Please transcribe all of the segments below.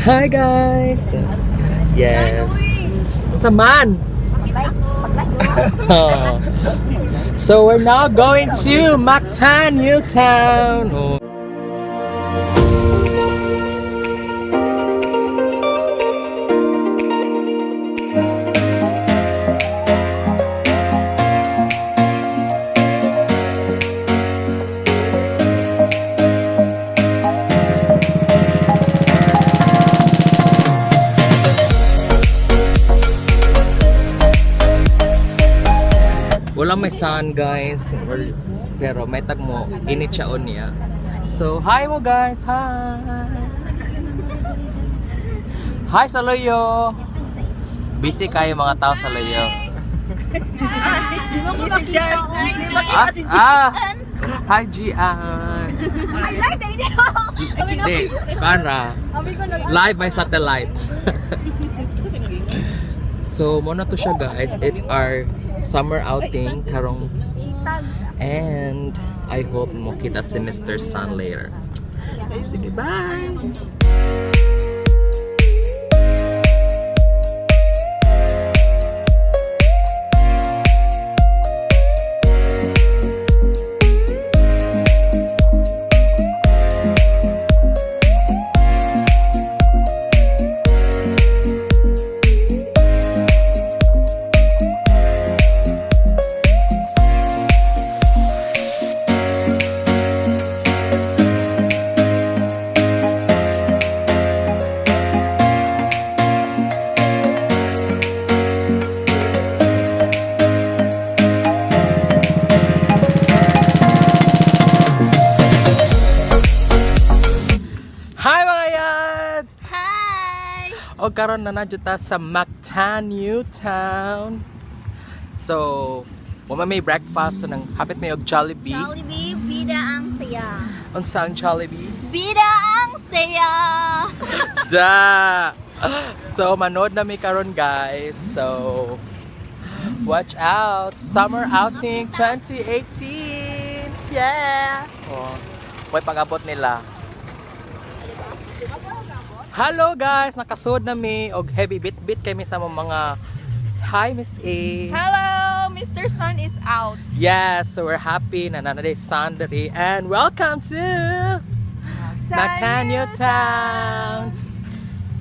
Hi, guys! Yes. Unsa man? Oh. So we're now going to Mactan New Town. Oh. Wala may sun, guys. Pero may tagmo init siya niya. So hi mo, guys. Hi. Hi sa Loyo. Busy kayo mga tao sa Loyo. Ah, ah. Hi, Gian. I like the idea. Hindi, para live by satellite. So, mo na to siya, guys. It's our summer outing karong and I hope mo kita si Mr. Sun later. Sige, bye! Hi, mga yads! Hi! O karon na na ta sa Mactan New Town. So, wala may breakfast so nang hapit may og Jollibee. Jollibee, bida ang saya. Unsa ang Jollibee? Bida ang saya! Da! So, manood na mi karon, guys. So, watch out! Summer Outing 2018! Yeah! Oh, may pag-abot nila. Hello, guys! Nakasud na mi og heavy bit-bit kami sa mga. Hi, Miss A! Hello, Mr. Sun is out. Yes, so we're happy na nanaday Sandri and welcome to Mactanyo Town.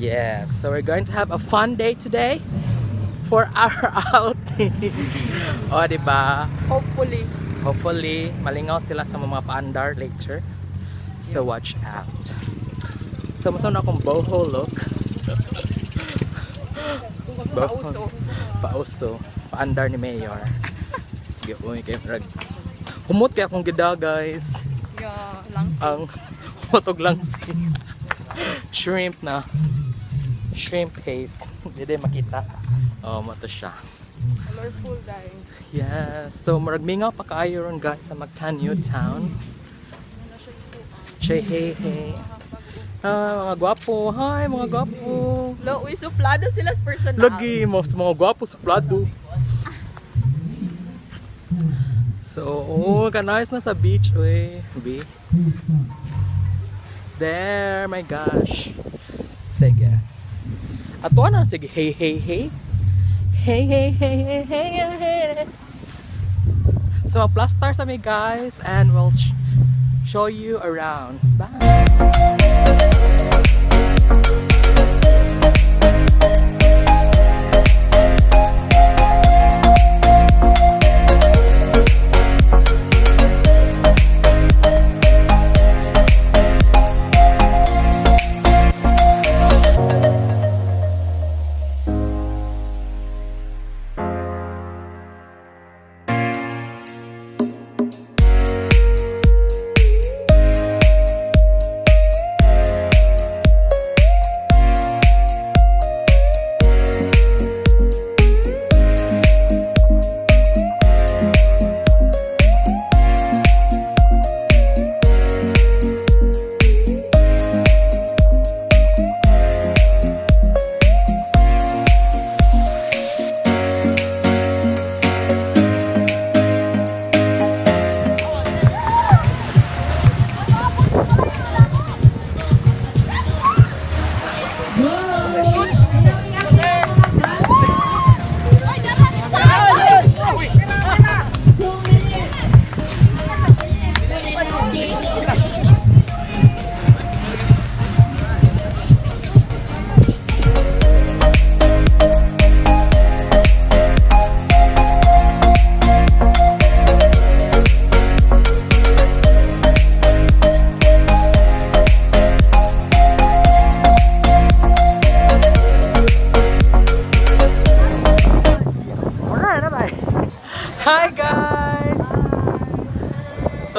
Yes, so we're going to have a fun day today for our outing. O, di ba? Hopefully. Hopefully, malingaw sila sa mga paandar later. So watch out. So, masaw na akong boho look. Boho. Pauso. Pauso. Paandar ni Mayor. Sige, uy, kayo rag. Humot kaya akong gida, guys. Yeah, lang Ang humot og lang si shrimp na. Shrimp paste. Hindi din makita. Oh, mato siya. Colorful dahil. Yeah, so murag mingaw pa kaayo ron, guys, sa Mactan New Town. Say hey hey. Ah, mga gwapo. Hi, mga gwapo. Lo, uy, suplado sila sa personal. Lagi, most mga gwapo sa plado. So, oh, ka-nice na sa beach, uy. B. There, my gosh. Sige. Ato na, sige. Hey, hey, hey. Hey, hey, hey, hey, hey, hey, hey. So, plus stars kami, guys, and we'll show you around. Bye!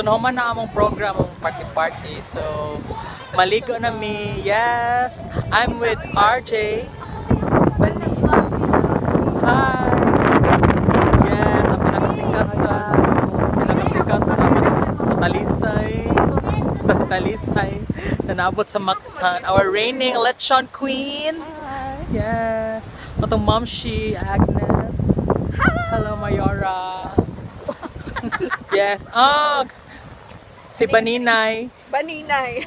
nahuman na among program, among party party. So maligo na mi. Yes, I'm with RJ. Bani. Hi. Yes, ang pinakasikat sa Talisay. Sa Talisay. Na naabot sa Mactan. Our reigning lechon queen. Yes. Atong momshi, Agnes. Hello, Mayora. Yes. Ah, si Baninay. Baninay.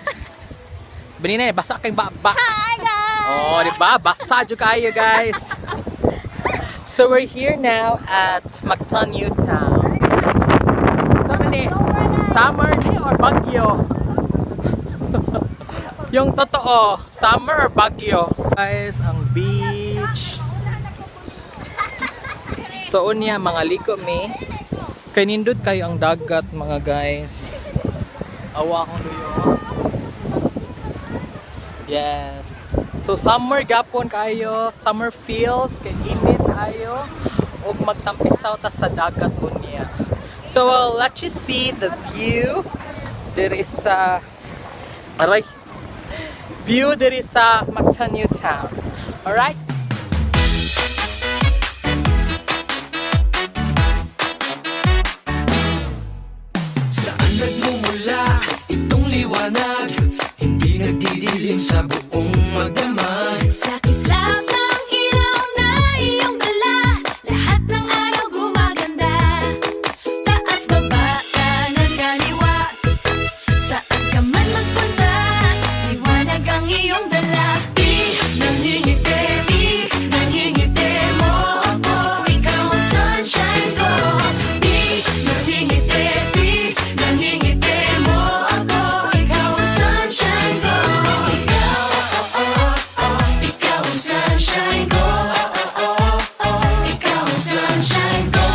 Baninay, basa kay baba. Hi guys! Oh, di ba? Basa jud kayo, guys. So we're here now at Mactan New Town. Sabi ni, summer ni or Bagyo? Yung totoo, summer or Bagyo? Guys, ang beach. So unya, mga liko mi. Kay nindot kayo ang dagat, mga guys. Awa akong luyo. Yes. So summer gapon kayo, summer feels kay init kayo ug magtampisaw ta sa dagat unya. So I'll let you see the view. There is a aray view there is sa Mactan New Town. All right? Saan nagmumula itong liwanag? Hindi nagdidilim sa buong magdamag. Sa kislap ng ilaw na iyong dala, lahat ng araw gumaganda. Taas, baba, kanan, kaliwa, saan ka man magpunta, liwanag ang iyong dala. Di nangingiti, Di nangingiti mo ako, ikaw ang sunshine ko. Di nangingiti, di nangingiti mo ako, ikaw ang Sunshine ko. Ikaw, oh, ikaw ang sunshine ko. Ikaw ang sunshine ko.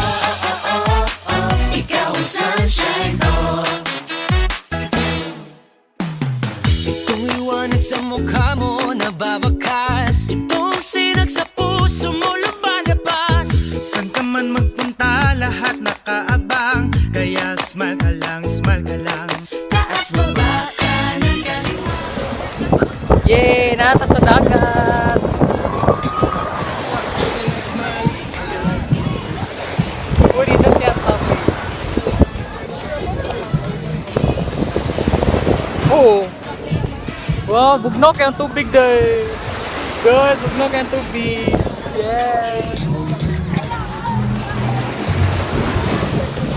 Ikaw ang sunshine ko. Itong liwanag sa mukha mo nababakas. Itong sinag sa puso mo lumalabas. San ka man magpunta, lahat nakaabang. Kaya smile ka lang, smile ka lang. Taas, baba, kanan, kaliwa. Yay! Nata sa dagat! Uy, dito siya topic. Oh! Wow, bugno kay ang tubig day! Guys, bugno kay ang tubig! Yes!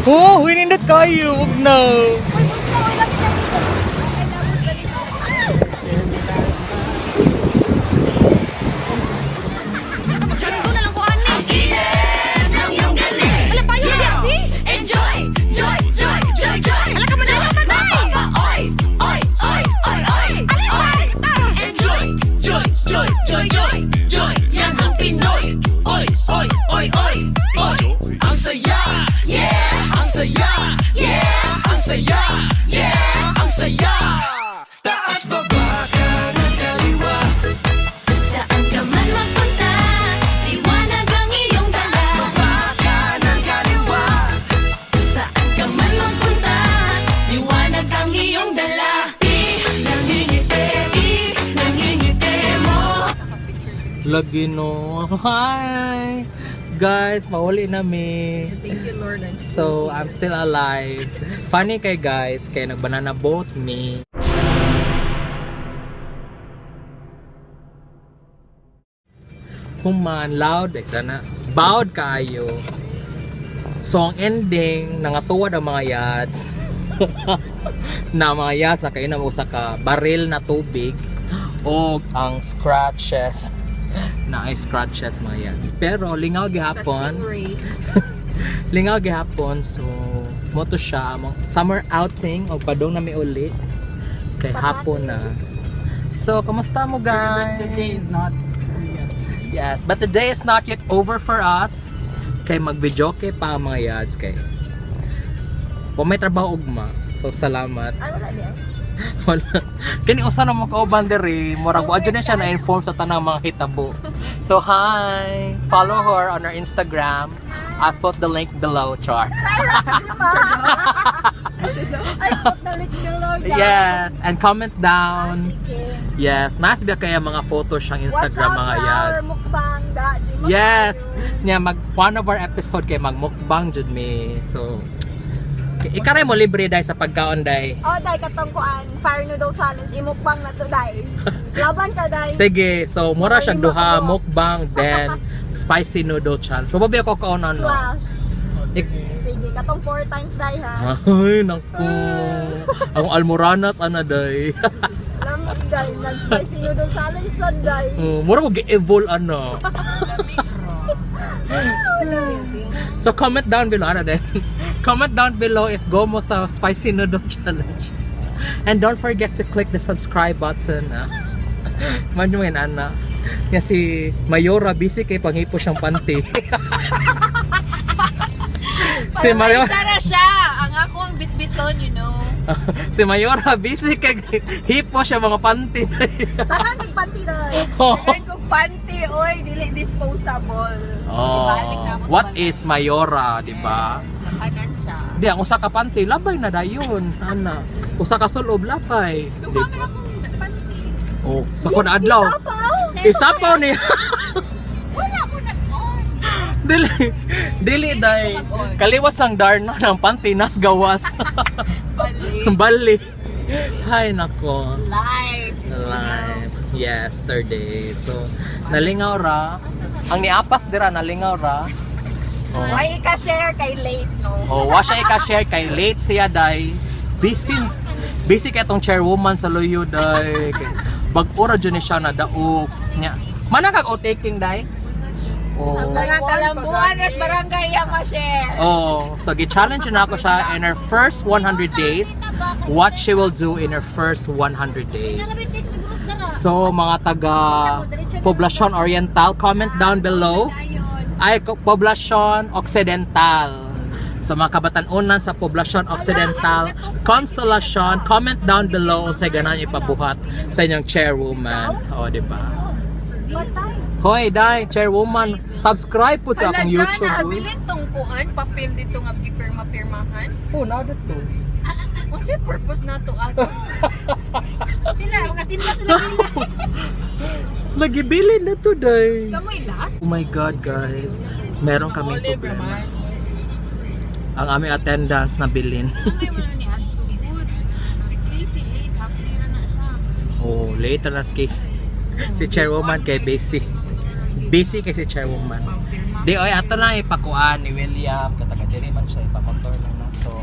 Oh, winindot kayo! Bugno! Magsundo na lang ko ani. Ang init ng iyong galing. Ala pa yun, yeah. Enjoy, joy, joy, joy, joy. Ala ka man na tatay. Oy, oy, oy, oy, oy. Alipay. Enjoy, joy, joy, joy, joy, joy. Yan ang Pinoy. Oy, oy, oy, oy, oy. Ang saya, yeah. Ang saya, yeah. Ang saya, yeah. Ang saya. Taas, baba, kanan, kaliwa. Saan ka man magpunta, liwanag ang iyong dala. Baba, kanan, kaliwa. Saan ka man magpunta, liwanag ang iyong dala. Di nangingiti, di nangingiti mo. Lagi no. Hi! Guys, mauli na mi. Thank you, Lord. I'm So, I'm still alive. Funny kay guys, kay nag-banana boat me. Human, loud, eh, sana. Bowed kayo. So, ang ending, nangatuwad ang mga yachts. Na mga yachts, nakainom usa ka baril na tubig o ang scratches na ay scratches mga yachts. Pero lingaw gihapon. Sa stingray. Lingaw gihapon, so mo to siya among summer outing o padong na mi uli kay hapon na. So kumusta mo guys? The day is not yet. Yes, but the day is not yet over for us. Kay mag-videoke pa ang mga yads kay. Wa may trabaho ugma. So salamat. Ay, wala niya. Wala. Kani usa na mo kauban diri, murag wa jud na siya na-inform sa tanang mga hitabo. So hi, follow her on her Instagram. I put the link below, char. I put the link below, guys. Yes, and comment down. Sige. Yes, nasa ba kaya mga photos siyang Watch Instagram out mga for our yads. mukbang da. Jima Yes. kayo. Nya mag one of our episode kay magmukbang jud mi. So ikaray mo libre dai sa pagkaon dai. Oh, day katong kuan, fire noodle challenge imukbang na to day. Laban ka day. Sige, so mura siyang Lima duha ka buok. mukbang then spicy noodle challenge. Wa ba biya ko kaon ano? Slash. Sige, katong four times day ha. Ay, naku. Ang almoranas ana day. Lami day, nag spicy noodle challenge sad day. Oh, mura ko gi-evolve ano. So comment down below ano din. Comment down below if go mo sa spicy noodle challenge. And don't forget to click the subscribe button. Ah. Man mo yan, ana. Nga si Mayora busy kay panghipo siyang panty. Si Mayora Sara siya! Ang ako ang bitbiton. Si Mayora busy kay hipo siya mga panty. Tanan nagpanty day. Meron kong panty, oy, dili disposable. Oh, Ibalik na ako sa what balay. is Mayora, di ba? Nakanan siya. Di ang usa ka panty labay na dayon, ana. Usa ka sulob labay. Di Duha ba? man akong panty. Oh, sa kun adlaw. Isapaw. Isapaw niya. Wala ko nag-on. Dili dili day. Kaliwat sang darna ng panty nas gawas. Balik. Bali. Hay nako. Live. Live. Yesterday. So nalingaw ra. Ang niapas dira nalingaw ra. Oh. Why ka-share kay late, no? Oh, wa siya ika-share kay late siya day. Busy busy kay tong chairwoman sa Luyo day. Kay bag-ora jud ni siya na daog nya. Mana kag taking day? Oh. Mga kalambuan ras barangay ang ma-share. Oh, so gi-challenge na ako siya in her first 100 days, what she will do in her first 100 days. So mga taga Poblacion Oriental, comment down below. Ay, Poblacion Occidental. So mga kabatanunan sa Poblacion Occidental, Consolacion, comment down below unsay ganahan ipabuhat sa inyong chairwoman. O, di ba? Patay. Hoy, day, chairwoman, subscribe po sa akong Ala, YouTube. dyan, Uy. nabilin tong kuan, papel dito nga gipirma-pirmahan. Oh, na dito. Unsa purpose na to ato? Sila, katinda sila. Lagi bilin na to, day. Kamoy last? Oh my God, guys. Meron kaming problema. Ang aming attendance na bilin. Kamoy mo na ni Adto. Good. Si Casey late, half day ra na siya. Oh, later na case. Si chairwoman kay busy. Busy kay si chairwoman. Di oy ato na ipakuan ni William kataga diri man siya ipamotor lang na. So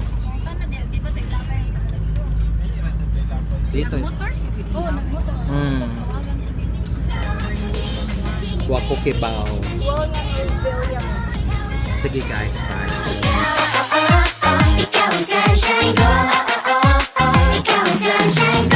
dito. Motor si Vito. Wako kibaw. Wow nga ni William. Sige guys, bye. Ikaw ang sunshine ko. Ikaw ang sunshine.